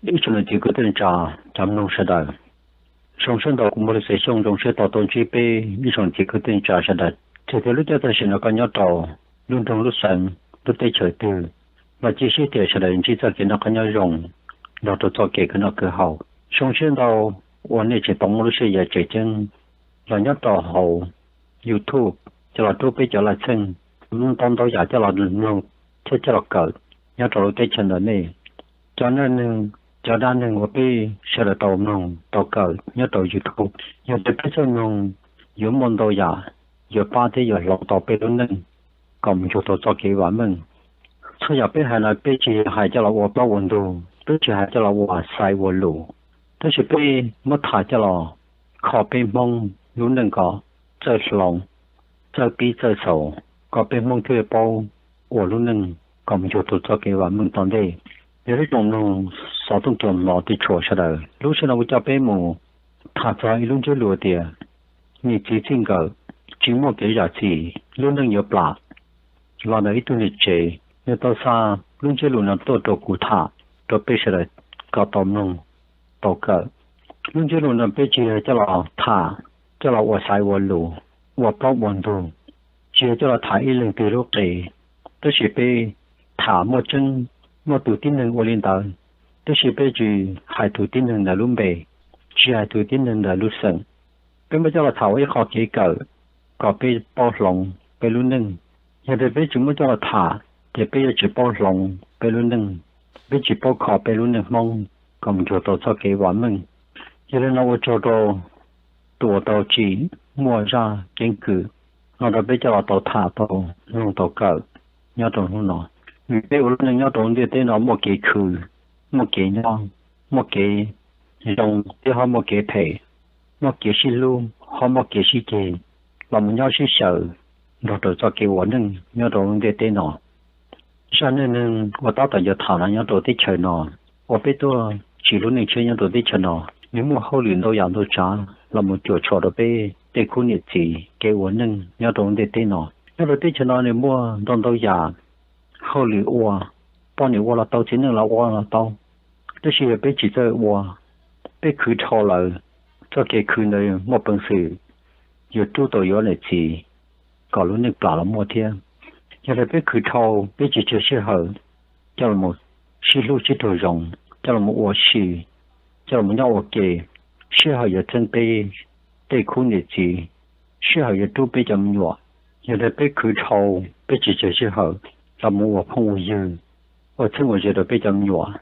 Ib tsoom niam txiv kwv tij neej tsa, cov mloog sawv daws, zoo siab ntau kuv Muaj Lub Xeem Xyooj zoo siab tos tuaj ntsib peb ib tsoom niam txiv kwv tij neej tsa sawv daws. Txawm tias lub caij tam sim no koj nyob rau lub nroog lub xeev lub teb chaws twg los cia siab tias sawv daws ntsib txoj kev noj qab nyob zoo nrog rau txoj kev khwv noj khwv haus. Zoo siab ntau uas nej tseem tau muaj lub siab yam tseem ceeb los nyob rau hauv YouTube coj los rub peb cov laj txheej, ntau ntau yam coj los mloog thiab coj los kawm nyob rau lub teb chaws ntawm nej. Cov neeg, cov dab neeg uas peb sawv daws tau mloog tau kawm nyob rau YouTube, yog tias peb txawj mloog yuav muaj ntau yam yuav pab thiab yuav hloov tau peb lub neej kom mus ncuag tau txoj kev vam meej. Txhua yam peb hais no peb tsis hais coj los ua plaub ua ntug, peb tsis hais coj los ua xaiv ua lus, tab sis peb muab tham coj los kho peb Hmoob lub neej kom txawj hloov, txawj pib txawj xaus, kom peb Hmoob thiaj paub ua lub neej kom mus ncuag tau txoj kev vam meej tom ntej. Yog ib tsoom mloog xov tooj txuas hmov tsis tshua sawv daws, lub sij hawm no kuv coj peb mus tham txog ib lub ntsiab lus tias niam txiv txij nkawm tsis muaj kev zam txim lub neej yuav plam los ntawm ib tug niam tsev. Nws tau xa lub ntsiab lus no tuaj rau kuv tham rau peb sawv daws kom tau mloog tau kawm. Lub ntsiab lus no peb tsis yog coj los tham coj los ua xaiv ua lus, ua plaub ua ntug, tsis yog coj los tham ib leeg twg lub qe, tab sis peb tham muaj tseeb, muaj tus tib neeg ua li ntawd, tab sis peb tsis hais tus tib neeg ntawd lub npe, tsis hais tus tib neeg ntawd lub xeem. Peb muab coj los tham ua ib qho kev kawm kom peb paub hloov peb lub neej. Yog tias peb tsis muab coj los tham ces peb yuav tsis paub hloov peb lub neej, peb tsis paub kho peb lub neej Hmoob kom mus ncuag tau txoj kev vam meej. Yog li no ua tsaug rau tus uas tau tsim muaj zaj keeb kwm no rau peb coj los tau tham tau mloog tau kawm nyob rau hnub no. Vim peb ua lub neej nyob rau ntiaj teb no muaj kev khwv, muaj kev nyob, muaj kev zoo thiab ho muaj kev phem, muaj kev sib hlub ho muaj kev sib ceg, los mus nyob sib xyaw nrog rau txoj kev ua neej nyob rau lub ntiaj teb no. Zaj neej neeg uas tab tom yuav tham no nyob rau teb chaws no, uas peb tuaj tsim lub neej tshiab nyob rau teb chaws no, nws muaj hauj lwm ntau yam ntau tsav los mus cuam tshuam rau peb tej khub niam txiv kev ua neej nyob rau lub ntiaj teb no. Nyob rau teb chaws no nws muaj ntau ntau yam hauj lwm ua, poj niam ua los tau, txiv neej los ua los tau, tab sis yog peb tsis txawj ua, peb khwv dhau lawm, txoj kev khwv ntawd muaj peev xwm yuav rub tau yuav niam txiv kom lub neej plam los muaj thiab. Yog li peb khwv dhau, peb tsis tseg sij hawm coj los sib hlub sib raug zoo, coj los ua si, coj los nyob ua ke, sij hawm yuav txeeb peb tej khub niam txiv, sij hawm yuav rub peb cov me nyuam. Yog li peb khwv dhau, peb tsis tseg sij hawm los mus ua phooj ua ywg, ua txheeb ua ze rau peb cov me nyuam,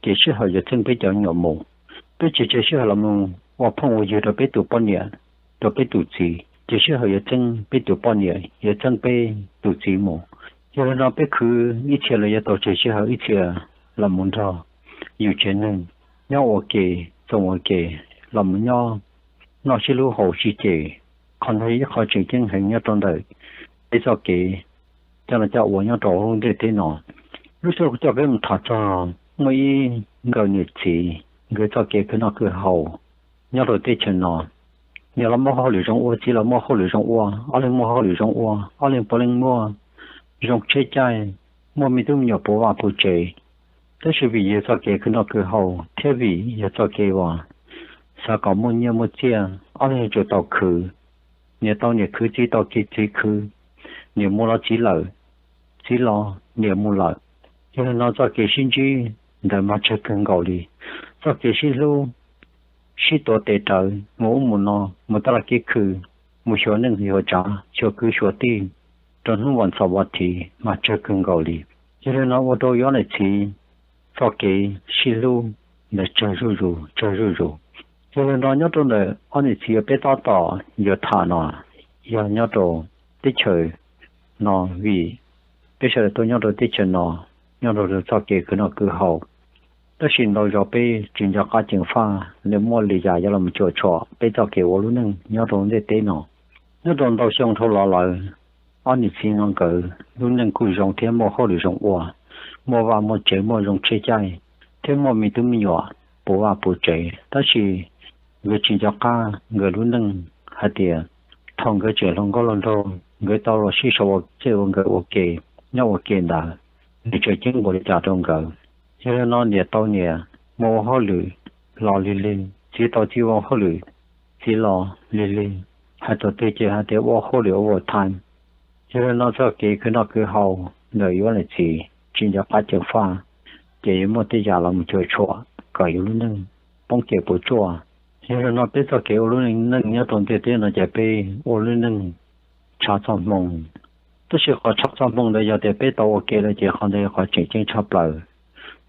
ces sij hawm yuav txeeb peb cov me nyuam mus. Peb tsis tseg sij hawm los mus ua phooj ua ywg rau peb tus poj niam, rau peb tus txiv, ces sij hawm yuav txeeb peb tus poj niam, yuav txeeb peb tus txiv mus. Yog li no peb khwv ib txhia los yuav tau tseg sij hawm ib txhia los mus nrog yus tsev neeg nyob ua ke, txoos ua ke, los mus nyob noj sib hlub haus sib ceg. Qhov no yog ib qho tseem ceeb heev nyob rau ntawm peb txoj kev coj los coj ua nyob rau lub ntiaj teb no. Lub sij hawm kuv coj peb mus tham txog muaj ib nkawm niam txiv, nkawd txoj kev khwv noj khwv haus nyob rau teb chaws no. Niam los muaj hauj lwm zoo ua, txiv los muaj hauj lwm zoo ua, ob leeg muaj hauj lwm zoo ua, ob leeg puav leej muaj zoo tsheb caij, muaj me tub me nyuam puv vaj puv tsev. Tab sis vim yog txoj kev khwv noj khwv haus thiab vim yog txoj kev uas xav kom muaj nyiaj muaj txiaj, ob leeg yuav tsum tau khwv. Niam tau niam khwv, txiv tau txiv khwv, niam mus los txiv lawm, txiv los niam mus lawm. Yog li no txoj kev sib ntsib ntawd mas tsawg kawg nkaus li. Txoj kev sib hlub, sib tuav tes rawv mus ub mus no, mus taj laj kev khw, mus xyuas neej xyuas tsav, xyuas kwv xyuas tij rau hnub vas ntxhov vas thiv mas tsawg kawg nkaus li. Yog li no ua rau yus ob niam txiv txoj kev sib hlub ntawd tsawg zuj zus tsawg zuj zus. Yog li no nyob rau ntawm ob niam txiv uas peb tab tom yuav tham no yog nyob rau teb chaws no, vim peb sawv daws tuaj nyob rau teb chaws no, nyob rau txoj kev khwv noj khwv haus. Tab sis ntau zaus peb tsis nco qab ceev faj, nws muaj lwm yam yuav los cuam tshuam peb txoj kev ua lub neej nyob rau ntiaj teb no. Nyob rau ntau xyoo dhau los lawm, ob niam txiv no nkawd lub neej kuj zoo thiab muaj hauj lwm zoo ua, muaj vaj muaj tsev, muaj zoo tsheb caij, thiab muaj me tub me nyuam puv vaj puv tsev. Tab sis nkawd tsis nco qab nkawd lub neej hais tias thaum nkawd tseem hluas nkauj hluas nraug, nkawd tau los sib sau ua txij ua nkawm ua ke, nyob ua ke ntawd, nws tseem ceeb npaum li cas rau nkawd. Yog li no niam tau niam, mus ua hauj lwm los lig lig, txiv tau txiv ua hauj lwm, txiv los lig lig, hais txog twg ces hais tias ua hauj lwm overtime. Yog li no txoj kev khwv noj khwv haus ntawm yus niam txiv tsis nco qab ceev faj, ces yuav muaj tej yam los mus cuam tshuam kom yus lub neej poob kev puas tsuaj. Yog li no peb txoj kev ua lub neej nyob rau ntiaj teb no ces peb ua lub neej tshav txoj hmoo. Tab sis qhov tshav txoj hmoo ntawd yog tias peb tau ua ke lawm ces qhov ntawd yog qhov tseem ceeb tshaj plaws.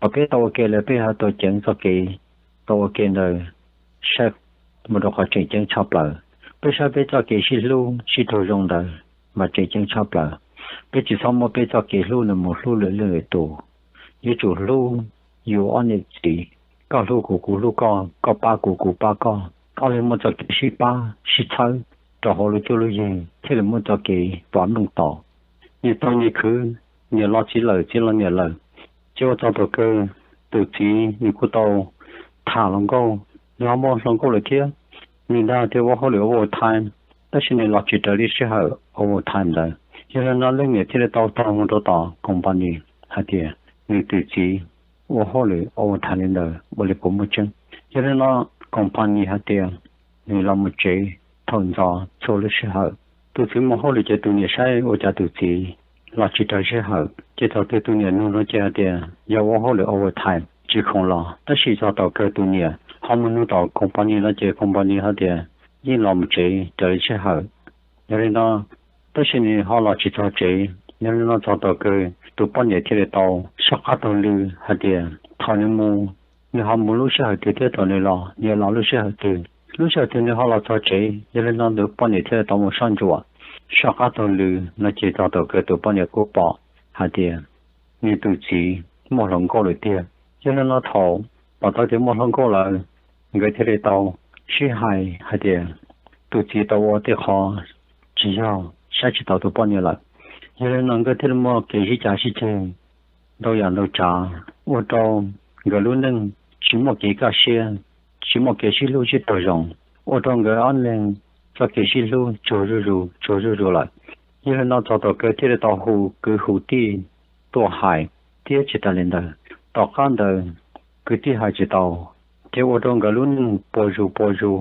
Thaum peb tau ua ke lawm peb ho tau ceev txoj kev tau ua ke ntawd saib mus rau qhov tseem ceeb tshaj plaws. Peb saib peb txoj kev sib hlub sib raug zoo ntawd mas tseem ceeb tshaj plaws. Peb tsis txhob muab peb txoj kev hlub ntawd mus hlub lwm leej lwm tus. Yuav tsum hlub yus ob niam txiv, koj hlub kuv kuv hlub koj, koj pab kuv kuv pab koj, ob leeg muaj txoj kev sib pab sib txhawb rau hauv lub cuab lub yig thiaj li muaj txoj kev vam meej tos. Niam tau niam khwv, niam los txiv lawm, txiv los niam lawm. Ces ua txog thaum kawg tus txiv nws kuj tau tham hluas nkauj, nws ho muaj hluas nkauj lawm thiab. Nws ntag thiaj ua hauj lwm overtime, tab sis nws los tsis raws li sij hawm overtime ntawd. Yog li no leej niam thiaj li tau taug mus rau tom company hais tias nws tus txiv ua hauj lwm overtime li ntawd ua li puas muaj tseeb. Yog li no company hais tias nws los mus tsev thaum ntxov txhua lub sij hawm. Tus txiv mus hauj lwm ces tus niam saib ua cas tus txiv los tsis raws sij hawm, ces thaum twg tus niam nug no ces hais tias yog ua hauj lwm overtime tsis khoom los, tab sis txog thaum kawg tus niam ho mus nug tom company no ces company hais tias yeej los mus tsev raws li sij hawm. Yog li no, tab sis nws ho los tsis txog tsev. Yog li no txog thaum kawg tus poj niam thiaj li tau soj qab taug lw hais tias thaum nws mus, nws ho mus lub sij hawm twg thiab thaum nws los nws los lub sij hawm twg, lub sij hawm twg nws ho los txog tsev. Yog li no tus poj niam thiaj li tau mus soj ntsuam, soj qab taug lw no ces txog thaum kawg tus poj niam kuj pom hais tias nws tus txiv muaj hluas nkauj lawm tiag. Yog li no thaum pom tau tias muaj hluas nkauj lawm, nkawd thiaj li tau sib hais hais tias tus txiv tau ua tej qho tsis yog, saib tsis taus tus poj niam lawm. Yog li no nkawd thiaj li muaj kev sib cav sib ceg ntau yam ntau tsav, ua rau nkawd lub neej tsis muaj kev kaj siab, tsis muaj kev sib hlub sib raug zoo, ua rau nkawd ob leeg txoj kev sib hlub tsuag zuj zus tsuag zuj zus lawm. Yog li no txog thaum kawg thiaj li tau hu kwv hu tij tuaj hais, thiab tsis tas li ntawd, tom qab ntawd kwv tij hais tsis tau, ces ua rau nkawd lub neej puas zus puas zus,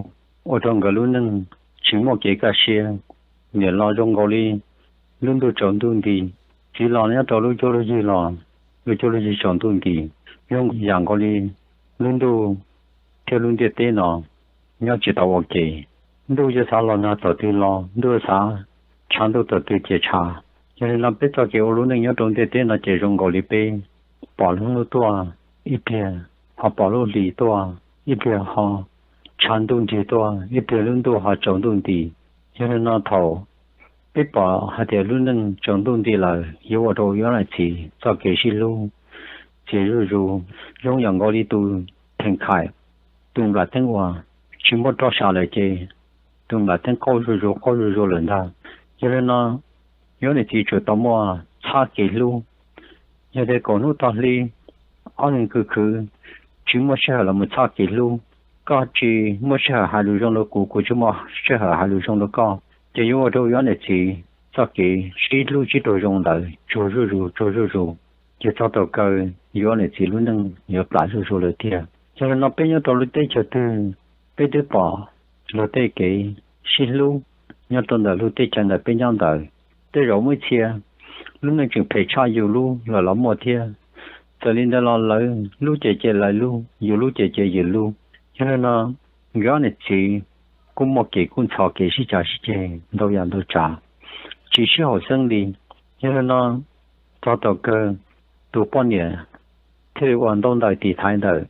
ua rau nkawd lub neej tsis muaj kev kaj siab. Niam los zoo nkaus li lub ntuj tsaus ntuj nti, txiv los nyob rau lub cuab lub yig los lub cuab lub yig tsaus ntuj nti, zoo yam nkaus li lub ntuj thiab lub ntiaj teb no nyob tsis tau ua ke. Ntuj yuav xav los nag thaum twg los, ntuj yuav xav tshav ntuj thaum twg ces tshav. Yog li no peb txoj kev ua lub neej nyob rau ntiaj teb no ces zoo nkaus li peb pom lub hnub tuaj ib pliag, ho pom lub hlis tuaj ib pliag, ho tshav ntuj nrig tuaj ib pliag, lub ntuj ho tsaus ntuj nti. Yog li no thaum peb pom hais tias lub neej tsaus ntuj nti lawm yuav ua rau yuav niam txiv txoj kev sib hlub txias zuj zus, zoo yam nkaus li tus theem khaim, tus nplam teeb uas tsis muaj roj sam lawm ces tus nplam teeb qaug zuj zus qaug zuj zus lawm ntag. Yog li no yuav niam txiv tsuas tau muaj txhab kev hlub. Yog tias kaum hnub tag hli ob leeg khwv khwv tsis muaj sij hawm los mus txhab kev hlub, koj tsis muaj sij hawm hais lus zoo rau kuv, kuv tsis muaj sij hawm hais lus zoo rau koj, ces yuav ua rau yuav niam txiv txoj kev sib hlub sib raug zoo ntawd tsuag zuj zus tsuag zuj zus, ces txog thaum kawg yuav niam txiv lub neej yuav plam zuj zus lawm tiag. Yog li no peb nyob rau lub teb chaws twg peb twb pom luag tej kev sib hlub nyob rau ntawm lub teb chaws ntawm peb nyob ntawd. Tej zaum muaj ib txhia lub neej tseem phem tshaj yus lub lawm los muaj thiab. Txawm li ntawd los lawv lub ces ces lawv lub, yus lub ces ces yus lub. Yog li no nkawd ob niam txiv kuj muaj kev kub ntxhov kev sib cav sib ceg ntau yam ntau tsav, tsis sib haum xeeb li. Yog li no txog thaum kawg tus poj niam thiaj li ua ntaub ntawv tiv thaiv ntawm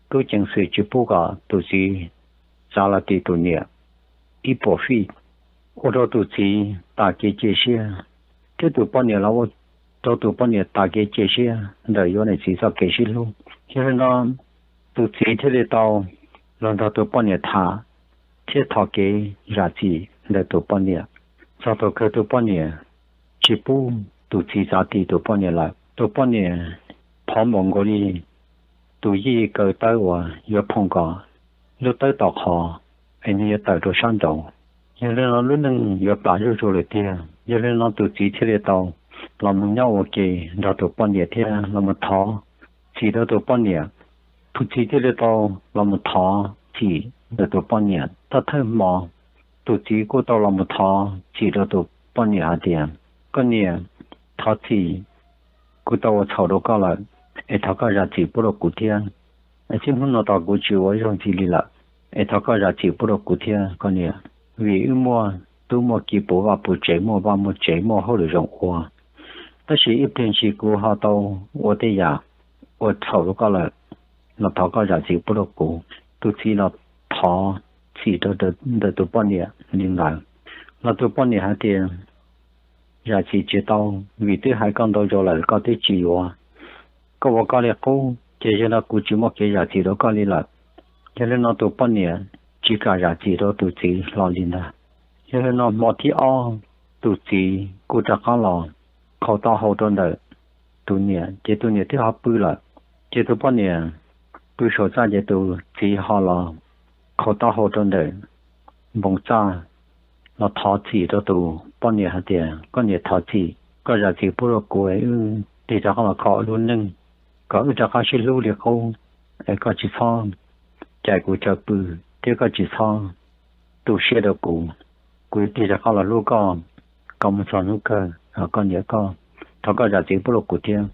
tub ceev xwm tsis pub kom tus txiv txav los tim tus niam ib puas feet, ua rau tus txiv tas kev cia siab, thiab tus poj niam los ua rau tus poj niam tas kev cia siab ntawm yuav niam txiv txoj kev sib hlub. Yog li no tus txiv thiaj li tau los nrog tus poj niam tham thiab thov kev zam txim ntawm tus poj niam. Txog thaum kawg tus poj niam tsis pub tus txiv txav tim tus poj niam lawm. Tus poj niam phov npaum nkaus li tus yij kaw tawb uas yuav phoom kom lub tawb tau qhov es nws yuav tawm rau sab nraud. Yog li no lub neej yuav plam zuj zus lawm tiag. Yog li no tus txiv thiaj li tau los mus nyob ua ke nrog tus poj niam thiab los mus thov txim rau tus poj niam. Tus txiv thiaj li tau los mus thov txim rau tus poj niam. Thawj thawj hmo, tus txiv kuj tau los mus thov txim rau tus poj niam hais tias, koj niam, thov txim, kuv tau ua txhaum rau koj lawm, es thov koj zam txim pub rau kuv thiab. Es txij hnub no tos kuv tsis ua zoo ntxiv li lawm, es thov koj zam txim pub rau kuv thiab koj niam. Vim wb muaj tub muaj ki puv vaj puv tsev, muaj vaj muaj tsev, muaj hauj lwm zoo ua, tab sis ib pliag ntsis kuv ho tau ua tej yam ua txhaum rau koj lawm, los thov koj zam txim pub rau kuv. Tus txiv los thov txim rau ntawm tus poj niam li ntawd, los tus poj niam hais tias, zam txim tsis tau, vim twb hais koj ntau zaus lawm koj twb tsis yuav. Koj ua koj li qub, ces yog no kuv tsis muaj kev zam txim rau koj li lawm. Yog li no tus poj niam tsis kam zam txim rau tus txiv hlo li ntag. Yog li no hmo thib ob, tus txiv kuj rov qab los khaus taub hau rau ntawm tus niam, ces tus niam twb ho pw lawm. Ces tus poj niam pw saum txaj, ces tus txiv ho los khaus taub hau rau ntawm npoo txaj, los thov txim rau tus poj niam hais tias, koj niam, thov txim, koj zam txim pub rau kuv, wb tig rov qab los kho lub neej, kom wb rov qab sib hlub li qub, es koj tsis txhob cais kuv chaw pw, thiab koj tsis txhob tu siab rau kuv. Kuv yuav tig rov qab los hlub koj, kom mus txog hnub kawg. Koj niam, koj, thov koj zam txim pub rau kuv thiab.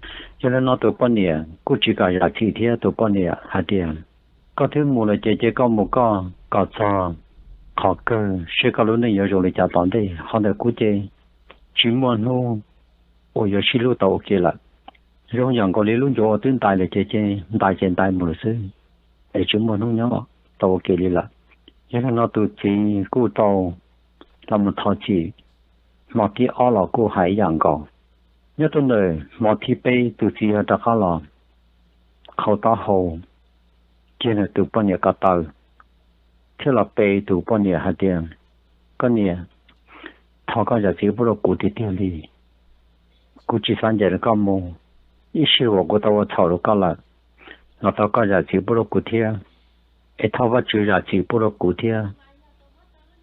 Yog li no tus poj niam kuj tsis kam zam txim thiab, tus poj niam hais tias, koj twb mus lawm ces cia koj mus koj, kom txog qhov kawg seb koj lub neej yuav zoo li cas tom ntej. Ho ntawm kuv ces tsis muaj hnub uas yuav sib hlub tau ua ke lawm. Zoo yam nkaus li lub ncuav uas twb ntais lawm ces, ces ntais ces ntais mus lawm xwb, es tsis muaj hnub nyob tau ua ke li lawm. Yog li no tus txiv kuj tau los mus thov txim, hmo thib ob los kuj hais ib yam nkaus. Nyob rau ntawm hmo thib peb tus txiv yog rov qab los khaus taub hau kiag ntawm tus poj niam ko taw, thiab los pe tus poj niam hais tias, koj niam, thov koj zam txim pub rau kuv tiag tiag li. Kuv tsis xav ncaim rau koj mus, ib sij uas kuv tau ua txhaum rau koj lawm, los thov koj zam txim pub rau kuv thiab, es thov Vajtswv zam txim pub rau kuv thiab.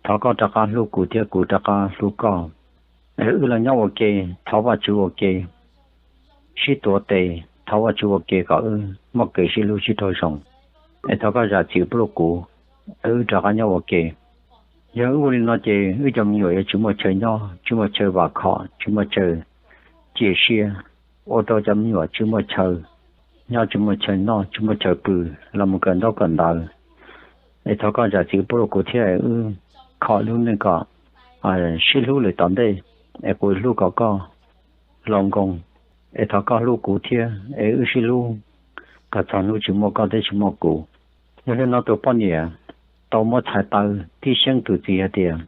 Thov koj rov qab hlub kuv thiab kuv rov qab hlub koj, es wb los nyob ua ke, thov Vajtswv ua ke, sib tuav tes, thov Vajtswv ua ke kom wb muaj kev sib hlub sib raug zoo, es thov koj zam txim pub rau kuv, es wb rov qab nyob ua ke. Yog wb ua li no ces wb cov me nyuam yuav tsis muaj chaw nyob, tsis muaj chaw vam khom, tsis muaj chaw cia siab, ua rau cov me nyuam tsis muaj chaw nyob, tsis muaj chaw noj, tsis muaj chaw pw, los mus kawm ntaub kawm ntawv. Es thov koj zam txim pub rau kuv thiab, wb kho lub neej kom sib hlub lawm tom ntej, es kuv hlub kom koj laus nkoos, es thov koj hlub kuv thiab, es wb sib hlub kom txog hnub tsis muaj koj thiab tsis muaj kuv. Yog li no tus poj niam tau muab txhais taw tib xyeeb tus txiv hais tias,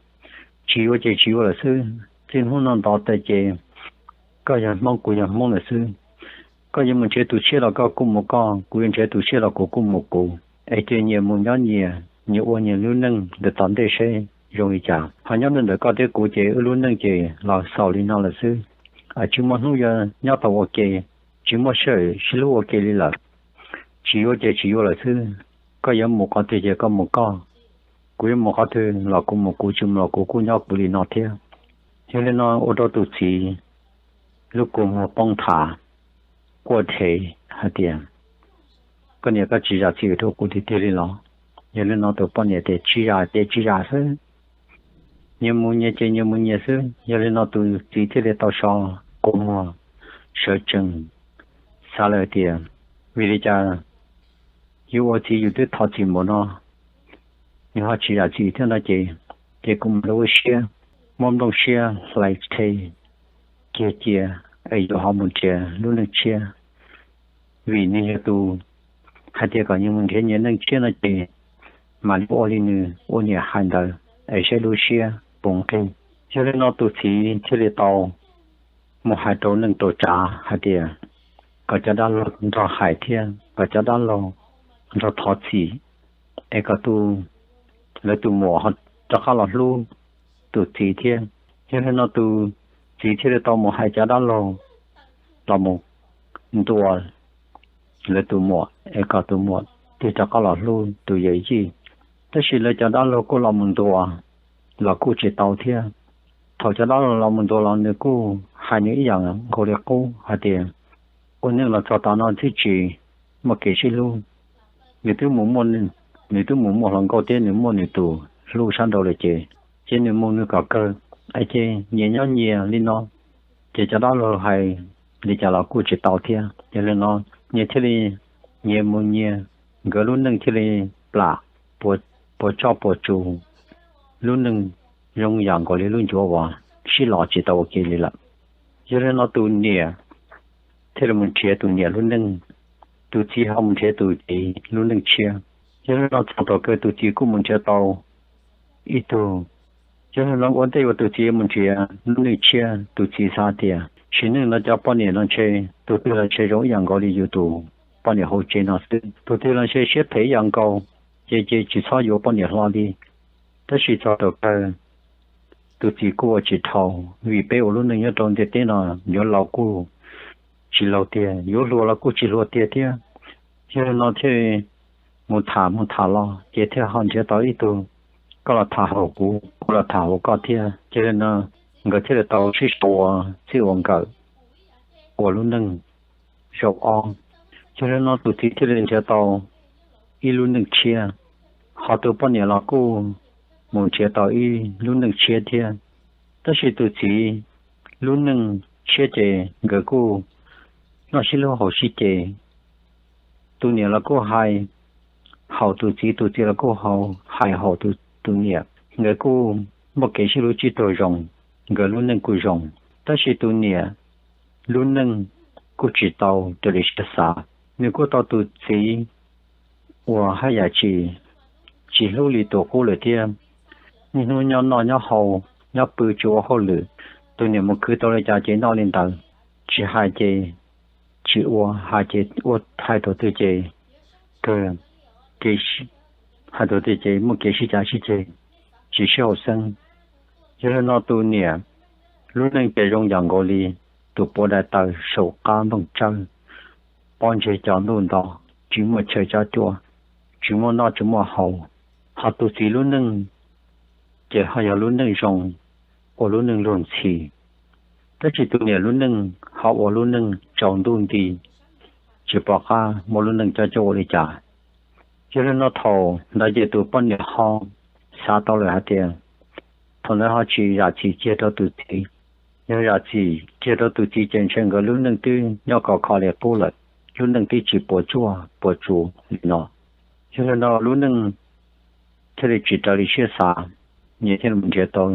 tsis yuav ces tsis yuav lawm xwb, txij hnub no ntawd ces koj yog Hmoob kuv yog Hmoob lawm xwb. Koj yuav mus nrhiav tus tshiab los koj kuj mus koj, kuv yuav nrhiav tus tshiab los kuv kuj mus kuv, es cia nyias mus nyob nyias, nyias ua nyias lub neej ntawm tom ntej seb zoo li cas. Ho nyob ntawm koj thiab kuv ces wb lub neej ces los xaus li no lawm xwb, tsis muaj hnub yuav nyob tau ua ke, tsis muaj sij hawm sib hlub ua ke li lawm. Tsis yuav ces tsis yuav lawm xwb, koj yuav mus qhov twg ces koj mus koj, kuv yuav mus qhov twg los kuv mus kuv, tsis mus los kuv kuj nyob kuv li no thiab. Yog li no ua rau tus txiv lub kua muag poob thav, quaj dheev hais tias, koj niam, koj tsis zam txim rau kuv tiag tiag li los? Yog li no tus poj niam tias, tsis zam ces tsis zam xwb, nyias mus nyias ces nyias mus nyias xwb. Yog li no tus txiv thiaj li tau so kua muag sawv tsees, xav lawm tias, vim li cas yus ua txiv yus twb thov txim npaum no, nws ho tsis zam txim thiab no ces, ces kuv mam li ua siab muab nplooj siab hlais rhe kiag cia, es yus ho mus nrhiav lub neej tshiab. Vim nws yog tus hais tias kom nyias mus nrhiav nyias neej tshiab no ces mam li ua li nws ua niam hais ntawd, es saib lub siab puas nqig. Yog li no tus txiv thiaj li tau mus hais rau neej rau tsav hais tias, kom cov dab laug nrog hais thiab kom cov dab laug nrog thov txim, es kom tus, lawv tus muam ho rov qab los hlub tus txiv thiab. Yog li no tus txiv thiaj li tau mus hais cov dab laug los mus ntuas lawv tus muam, es kom tus muam tig rov qab los hlub tus yawm yij. Tab sis lawv cov dab laug kuj los mus ntuas los kuj tsis tau thiab. Thaum cov dab laug los mus ntuas los nws kuj hais nws ib yam nkaus li qub hais tias, ua neej los txog tav no twb tsis muaj kev sib hlub, nws twb mus muaj, nws twb mus muaj hluas nkauj thiab nws muaj nws tus hlub sab nraud lawm ces, ces nws mus nws kom kawg, ces nyias nyob nyias li no, ces cov dab laug hais li cas los kuj tsis tau thiab. Yog li no nyias thiaj li, nyias mus nyias, nkawd lub neej thiaj li plam, puas tsuaj puas tsuaj, lub neej zoo yam nkaus li lub ncuav uas sib los tsis tau ua ke li lawm. Yog li no tus niam thiaj li mus nrhiav tus niam lub neej, tus txiv ho mus nrhiav tus txiv lub neej tshiab. Yog li no txog thaum kawg tus txiv kuj mus nrhiav tau ib tug. Yog li no ua ntej uas tus txiv mus nrhiav lub neej tshiab, tus txiv xav tias sim neej no cov poj niam no ntshe tus twg los ntshe zoo ib yam nkaus li yus tus poj niam hauv tsev no xwb, tus twg los ntshe siab phem ib yam nkaus, ces ces tsis txhob yuav poj niam hlo li. Tab sis txog thaum kawg tus txiv kuj ua tsis dhau, vim peb ua lub neej nyob rau ntiaj teb no yuav laus kuj tsis laus tiag, yuav hluas los kuj tsis hluas tiag thiab. Yog li no thiaj mus tham mus tham los ces thiaj ho nrhiav tau ib tug, koj los tham hauv kuv, kuv los tham hauv koj thiab. Yog li no nkawd thiaj li tau sib sau ua txij ua nkawm ua lub neej zaum ob. Yog li no tus txiv thiaj li nrhiav tau ib lub neej tshiab, ho tus poj niam los kuj mus nrhiav tau ib lub neej tshiab thiab. Tab sis tus txiv lub neej tshiab ces nkawd kuj noj sib hlub haus sib ce. Tus niam los kuj hais haum tus txiv, tus txiv los kuj hais haum tus niam. Nkawd kuj muaj kev sib hlub sib tug zoo, nkawd lub neej kuj zoo. Tab sis tus niam lub neej kuj tsis tau raws li siab xav. Nws kuj tau tus txiv uas haj yam tsis, tsis hlub li tus qub lawm thiab. Niaj hnub nyob noj nyob haus, nyob pw tsis ua hauj lwm. Tus niam mus khwv tau li cas ces noj li ntawd, tsis hais ces tsis ua, hais ces ua, hais thaum twg ces kawg, hais thaum twg ces muaj kev sib cav sib ceg, tsis sib haum xeeb. Yog li no tus niam lub neej ces zoo yam nkaus li tus puav daim tawv saum qab nplooj tsawb, pob ntseg cov ntuj nto, tsis muaj chaw cob cua, tsis muaj noj tsis muaj haus. Ho tus txiv lub neej ces ho yog lub neej zoo, ua lub neej luag ntxhi. Tab sis tus niam lub neej ho ua lub neej tsaus ntuj nti, tsis pom qab muaj lub neej cob cua ua li cas. Yog li no thaum ntawd ces tus poj niam ho xav tau lawm hais tias thaum ntawd ho tsis zam txim kiag rau tus txiv. Yog zam txim kiag rau tus txiv ces ntshe nkawd lub neej twb nyob khov kho li qub lawm, lub neej twb tsis puas tsuaj puas tsuaj li no. Yog li no lub neej thiaj li tsis raws li siab xav, nyias thiaj li mus nrhiav tau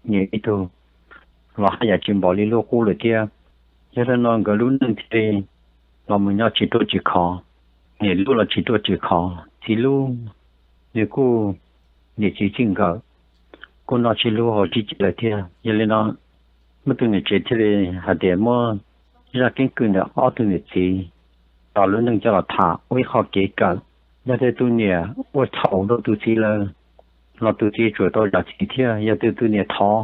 nyias ib tug los haj yam tsis npaum li lub qub lawm thiab. Yog li no nkawd lub neej thiaj li los mus nyob tsis ruaj tsis khov, niam lub los tsis ruaj tsis khov, txiv lub nws kuj niam txiv txij nkawm, kuj noj sib hlub haus sib ce lawm thiab. Yog li no muaj tus niam tsev thiaj li hais tias muab zaj keeb kwm ntawm ob tug niam txiv tos lub neej coj los tham ua ib qho kev kawm. Yog tias tus niam ua txhaum rau tus txiv lawm los tus txiv yuav tsum tau zam txim thiab. Yog tias tus niam thov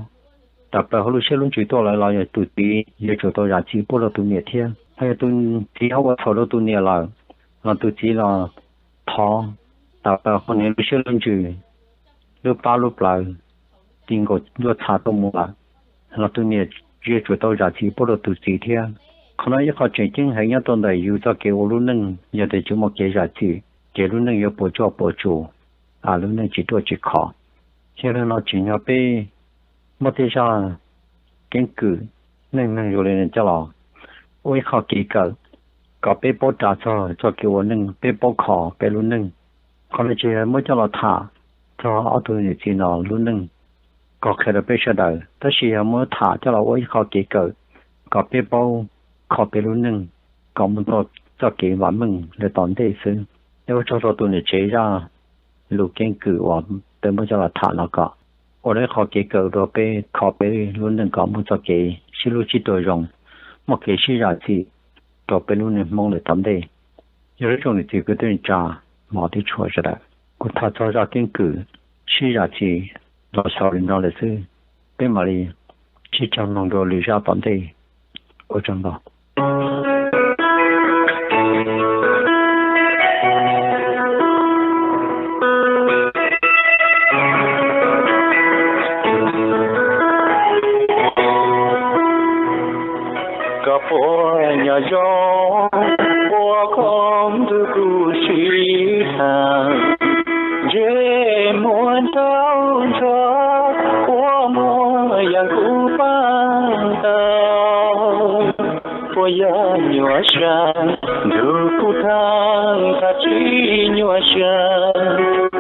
tawm plaws hauv lub siab lub ntsws tuaj lawm los tus txiv yuav tsum tau zam txim pub rau tus niam thiab. Ho yog tus txiv ho ua txhaum rau tus niam lawm los tus txiv los thov tawm plaws hauv nws lub siab lub ntsws, lub plab lub plawv, ti nkaus ntuj txha tuaj mus lawm los tus niam yuav tsum tau zam txim pub rau tus txiv thiab. Qhov no ib qho tseem ceeb heev nyob rau ntawm yus txoj kev ua lub neej, yog tias tsis muaj kev zam txim ces lub neej yuav puas tsuaj puas tsuaj, lub neej tsis ruaj tsis khov. Yog li no tsim nyog peb muab tej zaj keeb kwm neej neeg zoo li no coj los ua ib qho kev kawm kom peb paub ras txog txoj kev ua neej, peb paub kho peb lub neej. Qhov no tsis yog muab coj los tham txog ob tug niam txiv no lub neej kom qhia rau peb sawv daws, tab sis yog muab tham coj los ua ib qho kev kawm kom peb paub kho peb lub neej kom mus txoj kev vam meej rau tom ntej xwb. Es ua tsaug rau tus niam tsev zaj lus keeb kwm uas peb muab coj los tham no kom ua rau ib qho kev kawm rau peb kho peb lub neej kom mus txoj kev sib hlub sib tug zoo, muaj kev sib zam txim rau peb lub neej Hmoob lawm tom ntej. Yog li zoo niam txiv kwv tij neej tsa hmov thiab tshua sawv daws, kuv tham txog zaj keeb kwm sib zam txim los xaus li no lawm xwb. Peb mam li sib cog mloog dua lwm zaj tom ntej. Ua tsaug ntau. Koj puas nyob zoo, ua koj ntuj kuv sib tham. yog nyuaj siab, ntuj kuj thaj thaj tsis nyuaj siab,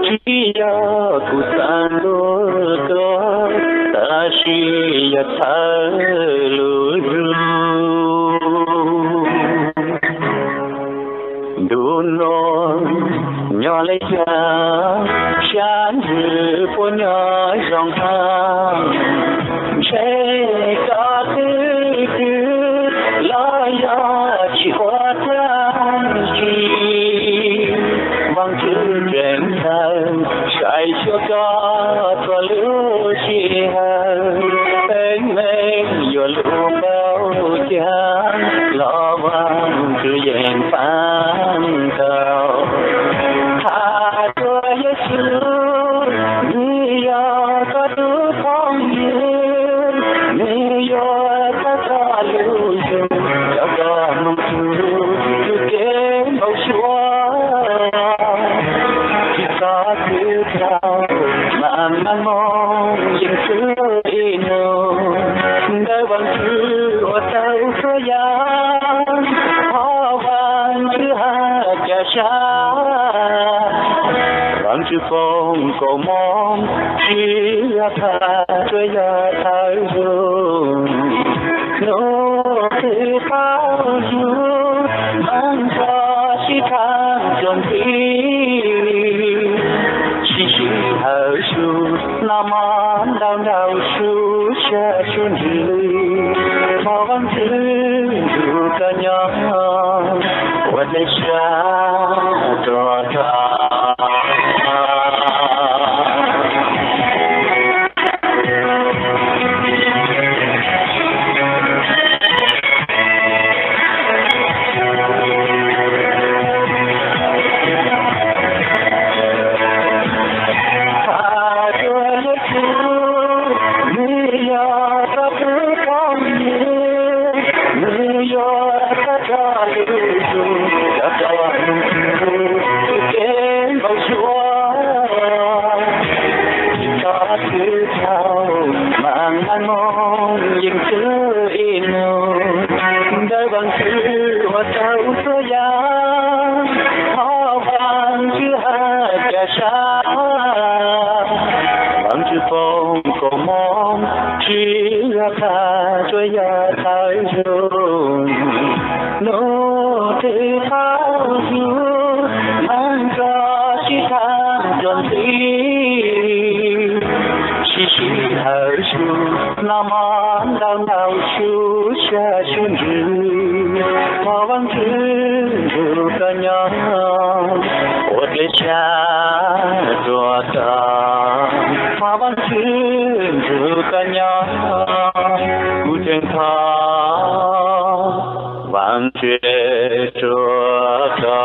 tsis yog kuv xav ntuj tuag, tab sis yog txhawj lub hlub. Ntu no nyob li cas, sab ntsws puas nyob zoo hab, ntshe koj twb twb los yog tsis ua dab tsi. Vaajtswv tseem txawj saib xyuas koj txhua lub sij hawm, peb meej yuav lub npaum cas los Vaajtswv yeej paab tau. Has rua Yexus, nwg yog koj tug phooj ywg, nwg yuav txhawb koj lub ntsug, coj koj moog txug lub kev npau suav. Tsi txhob txwv tau, maam maam moog yeej txwv ib nub, ntawm Vaajtswv ua tau txhua yaam, ho Vaajtswv has ca sab. Vaajtswv foom kaum moos, tsi yog tham, tsuas yog thawm zug. Nub twg qaug zug, meej rua sib thaam dlua ntxiv, sib sij hawm zug, noj mov ntau ntau, sub siab sub ntsws, thov Vaajtswv nrug koj nyob ua dlej sab rua koj. Has rua Yexus, nwg yog koj tug phooj ywg, nwg yuav txhawb koj lub ntsug, coj koj moog txug lub kev npau suav. Tsi txhob txwv tau, maam maam moog yeej txwv ib nub, ntawm Vaajtswv ua tau txhua yaam, ho Vaajtswv has ca sab. Vaajtswv foom kaum moos, tsi yog tham, tsuas yog thawm zug. Nub twg qaug zug, meej rua sib thaam dlua ntxiv, sib sij hawm zug, noj mov ntau ntau, sub siab sub ntsws, thov Vaajtswv nrug koj nyob ua dlej sab rua koj. Thov Vaajtswv nrug koj nyob, kuv tseem thov Vaajtswv rua koj.